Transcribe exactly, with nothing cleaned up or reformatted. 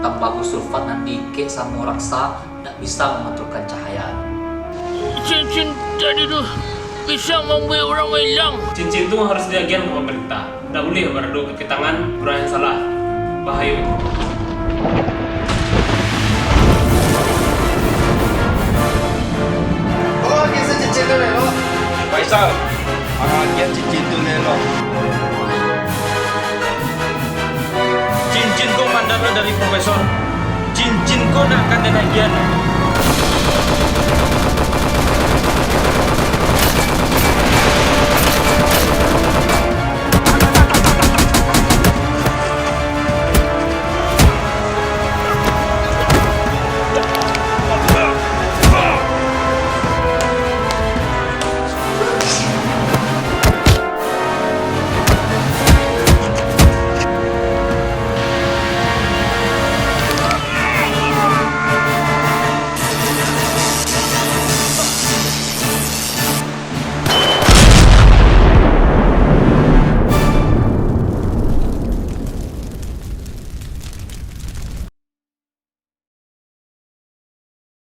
Tambah sulfat nan diikek samo raksa, ndak bisa mamantulkan cahaya. Cincin tadi tu bisa mambuek urang mailang. Cincin tu harus diagiahan ka pamarintah. Ndak buliah barado ka tangan urang yang salah. Bahayo itu. Tolong agiah cincin tu, Lelo. Faisal, agiah cincin tu, Lelo. Cincin ko mandarah dari Profesor. Cincin ko nak akan den agiahan.